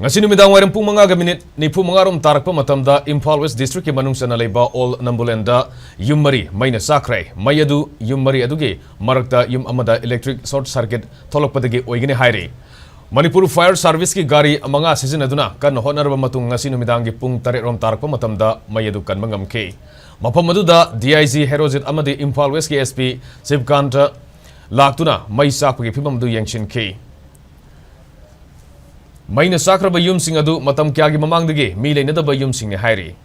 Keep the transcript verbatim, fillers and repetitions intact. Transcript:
ꯉꯁꯤ ꯅꯨꯃꯤꯗꯥꯡ ꯋꯥꯏꯔꯝ ꯄꯨꯡ ꯃꯉꯥꯒ ꯃꯤꯅꯤꯠ ꯅꯤꯐꯨ ꯃꯉꯥ ꯔꯣꯝ ꯇꯥꯔꯛꯄ ꯃꯇꯝꯗ ꯏꯝꯐꯥꯜ ꯋꯦꯁ ꯗꯤꯁꯇ꯭ꯔꯤꯛꯀꯤ ꯃꯅꯨꯡ ꯆꯟꯅ ꯂꯩꯕ ꯑꯣꯜ ꯅꯝꯕꯨꯂꯦꯟꯗ ꯌꯨꯝ ꯃꯔꯤ ꯃꯩꯅ ꯆꯥꯛꯈ꯭ꯔꯦ꯫ ꯃꯩ ꯑꯗꯨ ꯌꯨꯝ ꯃꯔꯤ ꯑꯗꯨꯒꯤ ꯃꯔꯛꯇ ꯌꯨꯝ ꯑꯃꯗ ꯏꯂꯦꯛꯇ꯭ꯔꯤꯛ ꯁꯣꯔꯠ ꯁꯔꯀꯤꯠ ꯊꯣꯛꯂꯛꯄꯗꯒꯤ ꯑꯣꯏꯒꯅꯤ ꯍꯥꯏꯔꯤ꯫ ꯃꯅꯤꯄꯨꯔ ꯐꯥꯌꯔ ꯁꯥꯔꯚꯤꯁꯀꯤ ꯒꯥꯔꯤ ꯃꯉꯥ ꯁꯤꯖꯤꯟꯅꯗꯨꯅ ꯀꯟꯅ ꯍꯣꯠꯅꯔꯕ ꯃꯇꯨꯡ ꯉꯁꯤ ꯅꯨꯃꯤꯗꯥꯡꯒꯤ ꯄꯨꯡ ꯇꯔꯦꯠ ꯔꯣꯝ ꯇꯥꯔꯛꯄ ꯃꯇꯝꯗ ꯃꯩ ꯑꯗꯨ ꯀꯟꯕ ꯉꯝꯈꯤ꯫ ꯃꯐꯝ ꯑꯗꯨꯗ ꯗꯤ ꯑꯥꯏ ꯖꯤ ꯍꯦꯔꯣꯖꯤꯠ ꯑꯃꯗꯤ ꯏꯝꯐꯥꯜ ꯋꯦꯁꯀꯤ ꯑꯦꯁ ꯄꯤ ꯁꯤꯕꯀꯥꯟꯇ ꯂꯥꯛꯇꯨꯅ ꯃꯩ ꯆꯥꯛꯄꯒꯤ ꯐꯤꯚꯝ ꯑꯗꯨ ꯌꯦꯡꯁꯤꯟꯈꯤ꯫ ꯃꯩꯅ ꯆꯥꯛꯈ꯭ꯔꯕ ꯌꯨꯝꯁꯤꯡ ꯑꯗꯨ ꯃꯇꯝ ꯀꯌꯥꯒꯤ ꯃꯃꯥꯡꯗꯒꯤ ꯃꯤ ꯂꯩꯅꯗꯕ ꯌꯨꯝꯁꯤꯡꯅꯤ ꯍꯥꯏꯔꯤ꯫